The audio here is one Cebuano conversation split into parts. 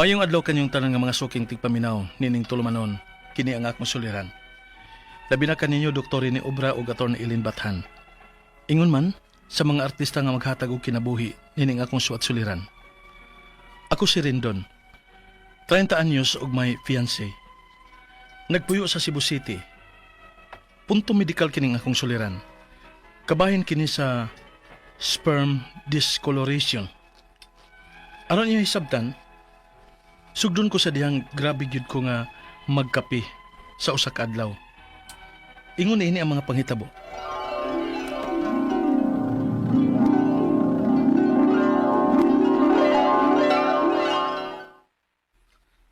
Mayong adlaw kanyong tanan nga mga suking tigpaminaw nining tulumanon, kini ang akong suliran. Labi na kaninyo Dr. Rene Obra ug Atty. Eileen Bathan. Ingon man sa mga artista nga maghatag og kinabuhi nining akong suwat suliran. Ako si Rendon. 30 anyos ug may fiancé. Nagpuyo sa Cebu City. Punto medikal kining akong suliran. Kabahin kini sa sperm discoloration. Aron inyo hisabtan, sugdon ko sa dihang grabe gyud ko nga magkape sa usa ka adlaw. Ingon ini ang mga panghitabo.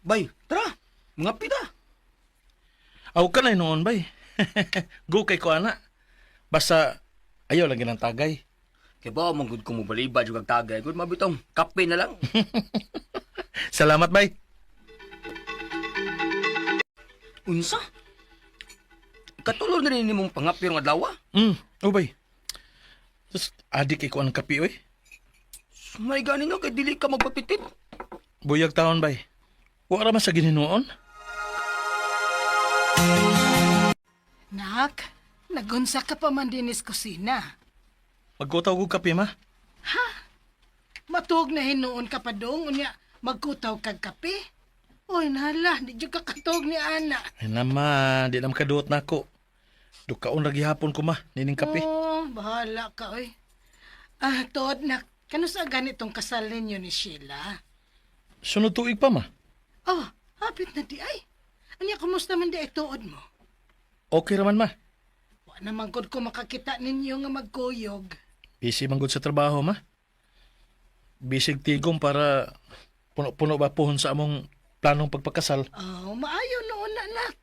Bay, tara. Mga pita. Aw ka na noon bay. Go kay ko ana. Basta ayaw lang ginang tagay. Kay ba man gud ko mo balibad yung tagay. Gud mabitong kape na lang. Salamat bay. Unsa? Katulo na rin nimong pangapir ng adlaw. Oh bay. Just adik kay ko ang kape oy. May gani no kay dili ka magpapitit. Buyag taon bay. Wa ra man sa gininuon. Nak, nagunsa ka pa man dinis kusina. Magkutaw og kape ma. Matuog na hinuon ka pa dong, unya magkutaw kag kape. Oy, nala, di jud ka katuog ni ana. Ay naman, di na makaduot nako. Dukaon ra gihapon ko ma nining kape. Oh, bahala ka, oy. Ah, tuod nak, kano sa ganitong kasal ninyo ni Sheila? Sunod tuig pa ma. Oh, hapit na di ay. Anya, kumusta man di ay tuod mo? Okay ra man ma. Wa naman gud ko makakita ninyo nga magkuyog. Busy man gud sa trabaho ma. Busy tigom para puno-puno ba puhon sa among planong pagpakasal. Oh, maayo noon, anak.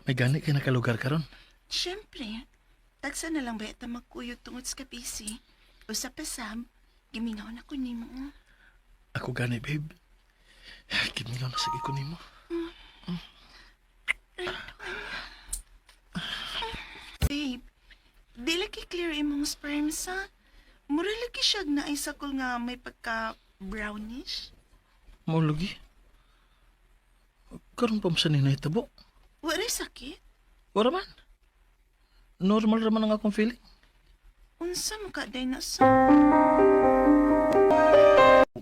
May gani kay nakalugar karon. Siyempre, tagsa na lang ba ita magkuyog tungod sa kabisi? Usa pa Sam, gimingaw na ko nimo. Ako gani babe. Gimingaw na sige ko nimo. Babe, di lagi clear imong sperm sa. Mura lagi siya na sakol nga may pagka brownish. Mao lagi. Karon pa man sa ni nahitabo. Wala sakit. Wala man. Normal ra man ang akong feeling. Unsa mo ka day na sa?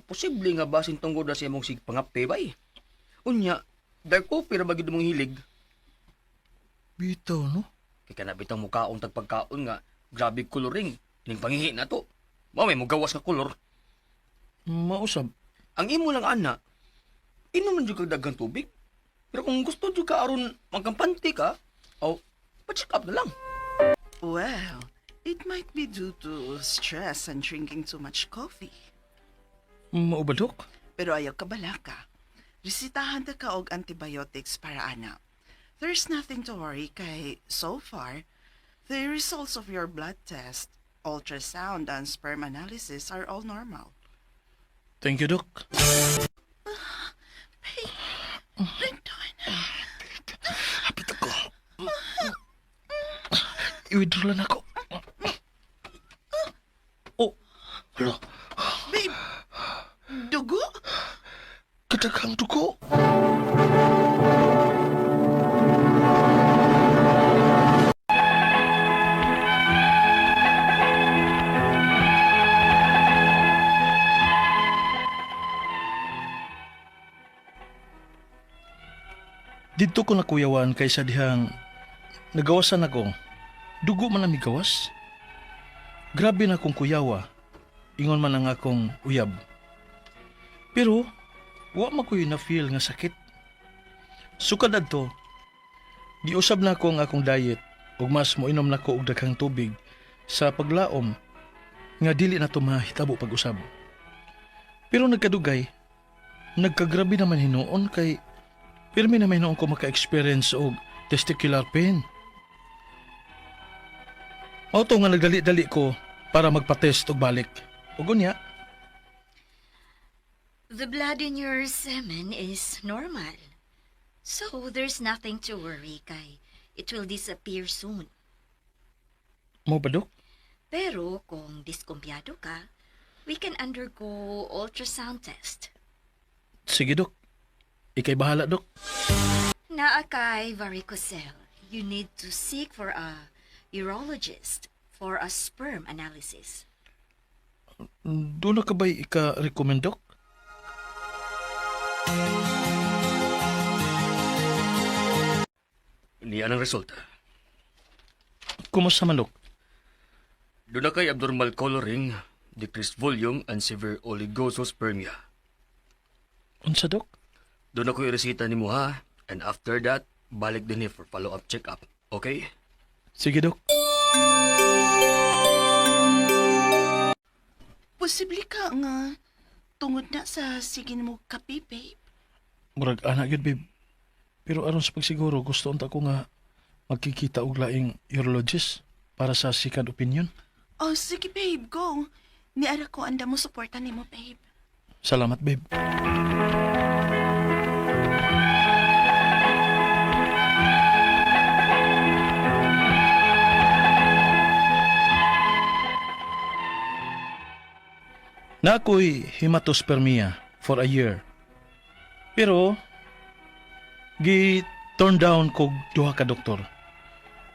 Posible nga basin tungod na sa imong sig pangape bay. Unya, dark coffee ra ba gyud mong hilig? Bitaw no. Kay kana bitang mukaon tag pagkaon nga grabe coloring ning pangihi na to. Mao may mugawas nga kolor. Mausab. Ang imo lang ana, inom man jud kag daghang tubig. Pero kung gusto jud ka aron magkampante ka, aw, pa-check up na lang. Well, it might be due to stress and drinking too much coffee. Mao ba dok? Pero ayaw ka balaka. Resitahan ta ka og antibiotics para ana. There's nothing to worry kay so far, the results of your blood test, ultrasound, and sperm analysis are all normal. Thank you dok. Rendon, Hapit ako. I-withdraw lang ako. Oh, hala. Babe, dugo? Kadaghang dugo. Didto ko nakuyawan kaysa dihang nagawasan ako. Dugo man ang migawas. Grabe na akong kuyawa. Ingon man ang akong uyab. Pero wa man ko'y na-feel nga sakit. Sukad adto, giusab na ko ang akong diet ug mas moinom na ko og daghang tubig sa paglaom nga dili na to mahitabo pag-usab. Pero nagkadugay, nagkagrabe naman hinuon kay pirmi naman hinuon ko maka-experience og testicular pain. Mao to nga nagdali-dali ko para magpa-test og balik. Ug unya, The blood in your semen is normal. So there's nothing to worry, kay. It will disappear soon. Mo ba dok? Pero kung diskumpiyado ka, we can undergo ultrasound test. Sige, Dok. Ikay bahala, Dok. Naa kay varicocele. You need to seek for a urologist for a sperm analysis. Duna ka ba'y ika-recommend, Dok? Niya ang resulta. Kumusta man, Dok? Duna kay abnormal coloring, decreased volume, and severe oligospermia. Unsa, Dok? Duna ko'y resita nimo ha, and after that, balik din for follow-up check-up. Okay? Sige, Dok. Posible ka nga tungod na sa sige mo kape, babe. Murag ana gyud, babe. Pero aron sa pagsiguro, gusto unta ko nga magkikita og laing urologist para sa second opinion. Oh, sige, babe, go. Niara ko anda mo suporta nimo, babe. Salamat, babe. Na ako'y hematospermia for a year. Pero, gi turn down kog duha ka doktor.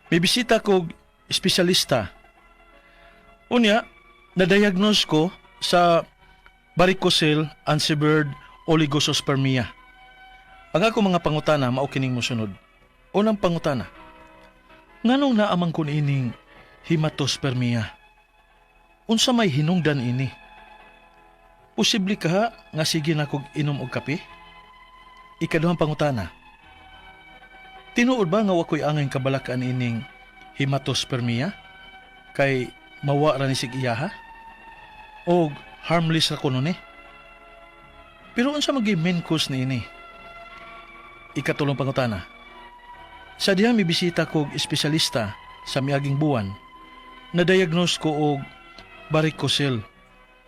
May bisita kog espesyalista. Unya, na-diagnose ko sa varicocele and severe oligospermia. Ang ako mga pangutana mao kining mosunod. Unang pangutana. Nganong naamang kun ining hematospermia? Unsa may hinungdan ini? Posible ka nga sige na kog inom og kape? Ikaduhang pangutana. Tinuod ba nga wa ko'y angay kabalakan ining hematospermia? Kay mawa ra ni sig iyaha? Og harmless ra kuno ni? Pero unsa maging main cause niini? Ikatulong pangutana. Sa diha mibisita kog espesyalista sa miaging buwan, na-diagnose ko og varicocele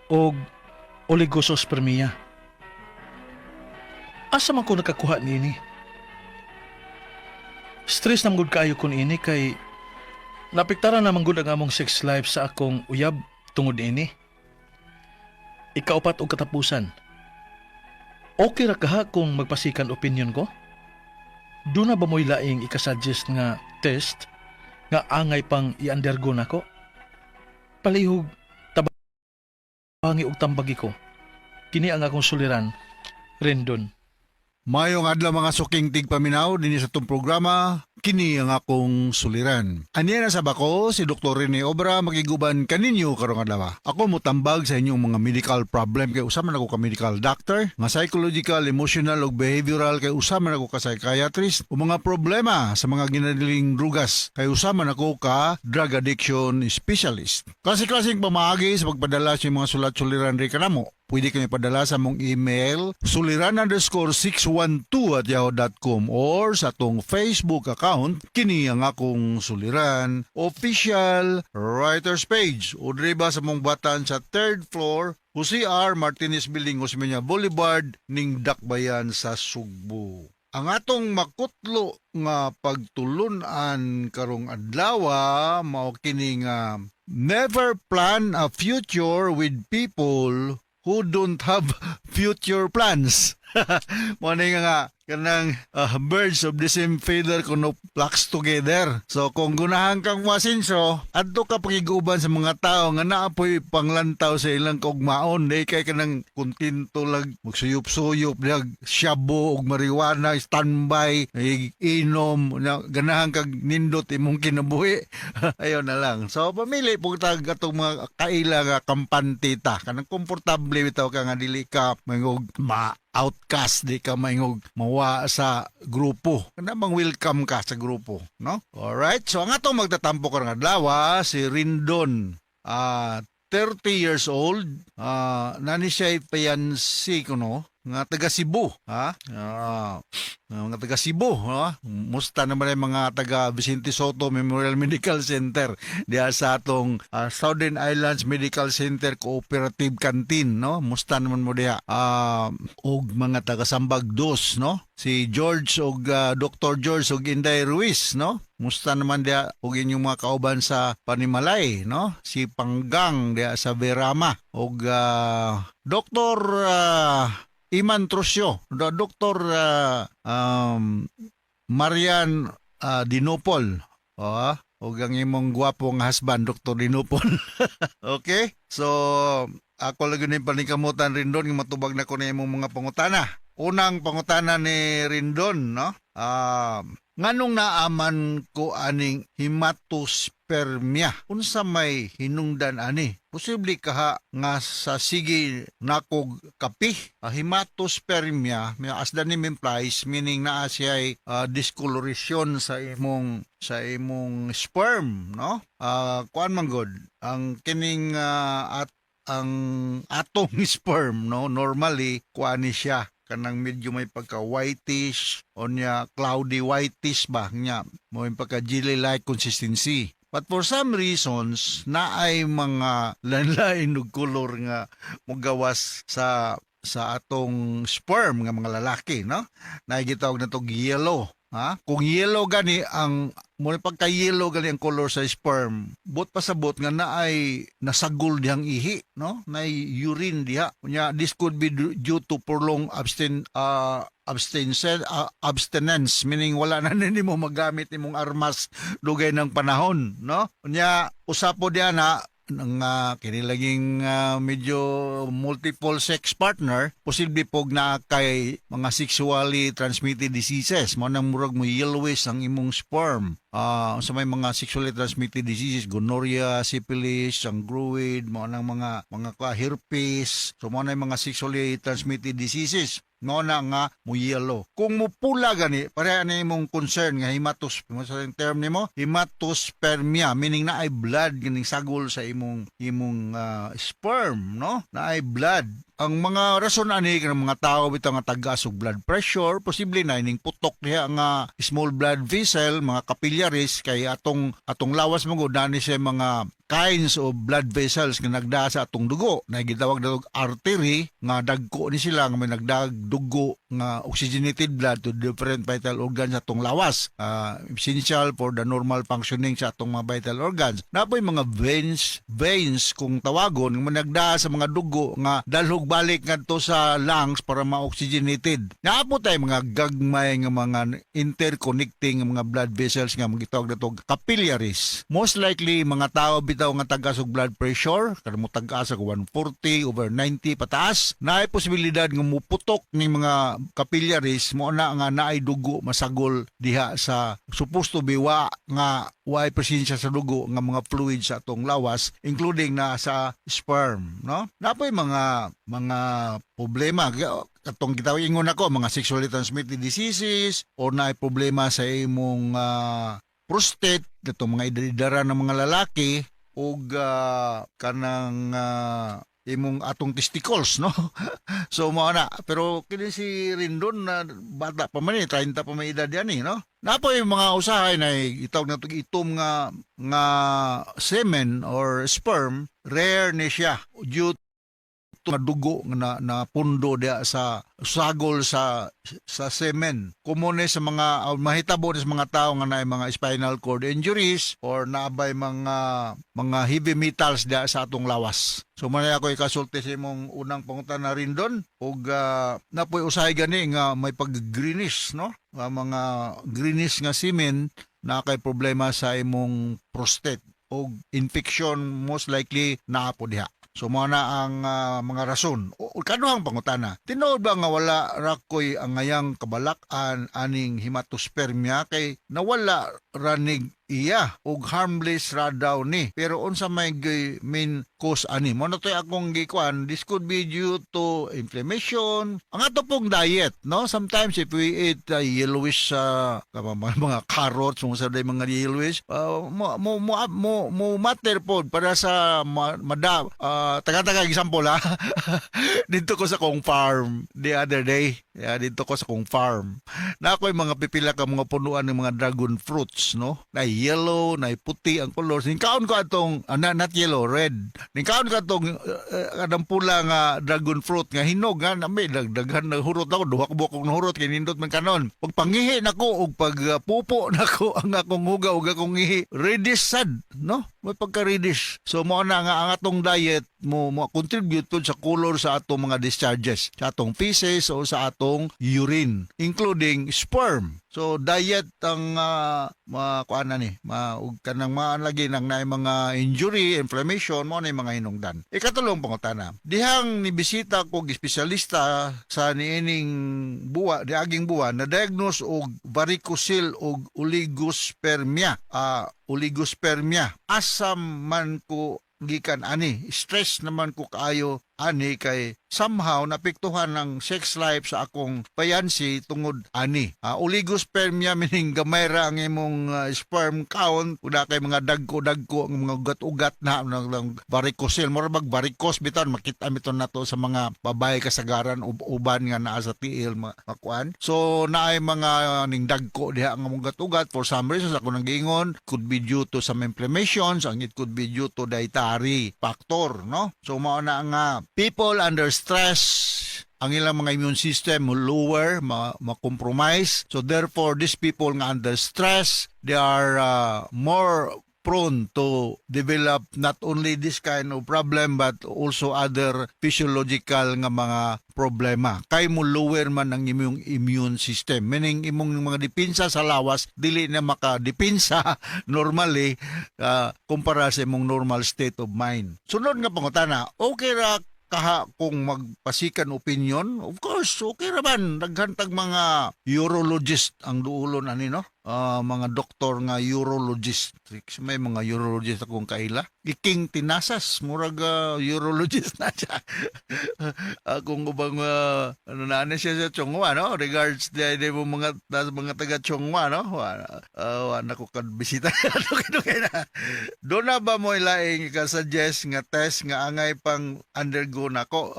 og oligospermia. Asa man ko nakakuha niini? Stress na gud kaayo kon ini kay napiktara na man gud ang among sex life sa akong uyab tungod niini. Ikaupat og katapusan. Okay ra kaha kung magpasikan opinion ko? Duna ba mo'y laing ikasuggest nga test nga angay pang i-undergo nako? Palihog tabangi og tambagi ko. Kini ang akong suliran, Rendon. Mayong adlaw mga suking tigpaminaw dinhi sa atong programa kini ang akong suliran. Aniya na sa bako si Dr. Rene Obra makiguban kaninyo karong adlaw. Ako motambag sa inyong mga medical problem kay usa man ako ka medical doctor, nga psychological, emotional ug behavioral kay usa man ako ka psychiatrist, ug mga problema sa mga ginadiling drugas kay usa man ako ka drug addiction specialist. Klase-klaseng pamaagi sa pagpadala sa inyong mga sulat-suliran ri kanamo. Pwede kami padala sa mong email suliran_612@yahoo.com or sa atong Facebook account kini ang akong suliran official writers page o diri ba sa mong batan sa third floor Jose R. Martinez Building, Osmeña Boulevard, ning Dakbayan sa Sugbo. Ang atong makutlo nga pagtulunan karong adlaw mao kini nga never plan a future with people who don't have future plans. Mo ni nga kanang birds of the same feather kuno flocks together. So kung gunahan kang masinso, adto ka pakiguban sa mga tao nga naapoy panglantaw sa ilang kaugmaon. Di kay kanang kontento lang magsuyop-suyop, lag shabu og marijuana, standby, inom, na, ganahan kag nindot imong kinabuhi. Ayon na lang. So pamili po tag atong mga kaila nga kampante ta. Kanang komportable bitaw ka nga dili ka mangog ma outcast, di ka maingog mawa sa grupo. Kana bang welcome ka sa grupo, no? Alright, so ang atong magtatampo karong adlaw si Rindon, 30 years old, nani siya fiancé kuno nga taga Cebu, ha? Mga taga Cebu, ha? Musta naman ang mga taga Vicente Soto Memorial Medical Center diha sa atong Southern Islands Medical Center Cooperative Canteen, no? Musta naman mo diha? Og mga taga Sambag Dos, no? Si George og Dr. George og Inday Ruiz, no? Musta naman diha og inyong mga kauban sa Panimalay, no? Si Panggang diha sa Verama og Dr. Iman Trosio, Dr. Marian Dinopol. Oh, ug ang imong gwapong husband, Dr. Dinopol. Okay? So, ako lagi ni paningkamutan, Rindon, nga matubag na ko na imong mga pangutana. Unang pangutana ni Rindon, no? Nganong naaman ko aning hematospermia? Unsa may hinungdan ani? Posible kaha nga sa sige nakog kape? Hematospermia, as the name implies, meaning naa siya discoloration sa imong sperm, no? Kuan man gud ang kining at ang atong sperm, no, normally kuan ni siya kanang medyo may pagka whitish o nya cloudy whitish ba nya mo yung pagka jelly like consistency, but for some reasons naay mga lain-lain og kolor nga mogawas sa atong sperm nga mga lalaki, no, naay gitawag na tog yellow, ha. Kung yellow gani ang mo pagka yellow gani ang color sa sperm, buot pasabot nga naay nasagol dihang ihi, no, naay urine diha. Unya this could be due to prolonged abstinence, meaning wala na nimo magamit imong armas dugay ng panahon, no. Unya usa po diha na nga kini laging medyo multiple sex partner, posible pog na kay mga sexually transmitted diseases mo nang murag mo yellowish ang imong sperm. Sa may mga sexually transmitted diseases, gonorrhea, syphilis, chancroid, mo nang mga ka herpes. So mo na yung mga sexually transmitted diseases mo na nga mo yellow. Kung mo pula gani, pareha na imong concern nga hematos mo sa term nimo, hematospermia, meaning na ay blood ganing sagol sa imong sperm, no, na ay blood. Ang mga rason ani kanang mga tao bitaw nga tagas og blood pressure, posible na ining putok diha nga small blood vessel, mga capillaries, kay atong lawas mo gud nani siya mga kinds of blood vessels nga nagdaa sa atong dugo na gitawag na og artery nga dagko ni sila nga may nagdag dugo nga oxygenated blood to different vital organs sa atong lawas, essential for the normal functioning sa atong mga vital organs. Napoy mga veins kung tawagon nga nagdaa sa mga dugo nga dalhog balik ngadto sa lungs para ma-oxygenated. Naa po tay mga gagmay nga mga interconnecting nga mga blood vessels nga gitawag na og capillaries. Most likely mga tao bitaw nga tagas og blood pressure, kanang mo tagas og 140 over 90 pataas, naay posibilidad nga muputok ning mga capillaries mo na nga naay dugo masagol diha sa supposed to be wa nga way presensya sa dugo nga mga fluid sa atong lawas, including na sa sperm, no. Napoy mga problema katong gitawag ingon ako mga sexually transmitted diseases or naay problema sa imong prostate, katong mga edad ng mga lalaki ug kanang imong atong testicles, no. So mao na. Pero kini si Rindon na bata pa man eh, 30 pa may edad yan eh, no. Napoy mga usahay na itawag na itom nga semen or sperm, rare ni siya due to nga dugo nga na pundo diha sa sagol sa semen. Komune sa mga mahitabo ni sa mga tao nga naay mga spinal cord injuries or naabay mga heavy metals diha sa atong lawas. So man ako ikasulti sa imong unang pangutana, Rindon, ug napoy usahay gani nga may pag-greenish, no, nga mga greenish nga semen na kay problema sa imong prostate o infection most likely naa po diha. So mao na ang mga rason. O kaduhang pangutana. Tinuod ba nga wala ra ko'y angayang kabalak-an aning hematospermia kay nawala ranig iya ug harmless ra daw ni? Pero unsa may main cause ani? Mo na to'y akong gikuan, this could be due to inflammation. Ang ato pong diet, no, sometimes if we eat yellowish mga carrots, mo sa mga yellowish, mo matter po para sa mada taga-taga example ha. Dito ko sa kong farm the other day, yeah, dito ko sa kong farm na ako'y mga pipila ka mga punuan ng mga dragon fruits, no, na yellow na puti ang color. Ningkaon ko atong not yellow, red. Ningkaon ko atong kanang pula nga dragon fruit nga hinog nga na may daghan na hurot ako, duha ka buok akong nahurot kay nindot man kanon. Pag pangihi nako ug pag pupo nako ang akong huga ug akong ihi, reddish sad, no. May pagka-reddish. So mao na nga ang atong diet mo contribute pud sa color sa atong mga discharges, sa atong feces o sa atong urine, including sperm. So diet ang makuan na ni, ma ug kanang maan lagi nang naay mga injury, inflammation, mao na yung mga hinungdan. Ikatulong pangutana. Dihang nibisita ko og espesyalista sa niining buwa, diaging buwan, na diagnose og varicocele og oligospermia. Oligospermia. Asa man ko gikan ani? Stress naman ko kaayo ani kay somehow napiktuhan ng sex life sa akong payansi tungod ani. Oligospermia meaning gamay ra ang imong sperm count, una kay mga dagko-dagko ang mga ugat-ugat na ng varicocele, mura bag varicose bitan makita miton nato sa mga babae kasagaran uban nga naa sa tiil makuan. So naay mga ning dagko diha ang ugat-ugat for some reasons. Ako nang giingon, could be due to some inflammations and it could be due to dietary factor, no? So mao na nga people under stress, ang ilang mga immune system mo lower, ma-compromise. So therefore, these people nga under stress, they are more prone to develop not only this kind of problem but also other physiological nga mga problema. Kay mo lower man ang imong immune system. Meaning imong mga depensa sa lawas dili na makadepensa normally kumpara sa imong normal state of mind. Sunod nga pangutana, okay ra kaha kung magpa-second opinion? Of course, okay ra man. Daghan tag mga urologist ang duolon ani, no? Mga doktor nga urologist. May mga urologist akong kaila. Iking Tinasas, murag urologist na siya. Kung ubang ano na ano siya sa Chong Hua, no? Regards di mo mga taga Chong Hua, no? Wa na ko bisita. Ano na. Doon na ba mo ilaing ka-suggest nga test nga angay pang undergo nako?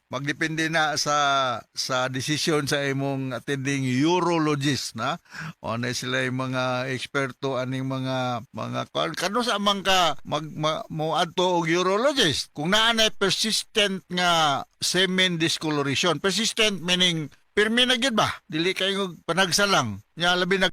Magdepende na sa desisyon sa imong attending urologist na. O na sila yung mga eksperto aning mga kuan. Kano sa man ka mag mo adto og urologist kung naa na persistent nga semen discoloration. Persistent meaning pirmi na gyud ba, dili kayo panagsa lang nya, labi na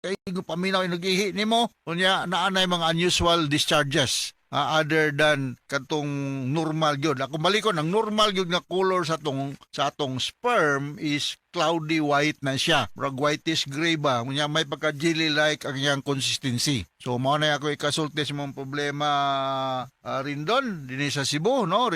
kay paminaw nag-ihi nimo, unya naa nay mga unusual discharges other than katong normal gyud. Ako balikon, ang normal gyud nga color sa atong sperm is cloudy white na siya. Murag whitish gray ba? Unya may pagka jelly like ang iyang consistency. So mao na ako ikasulti sa mong problema, Rindon dinhi sa Cebu, no?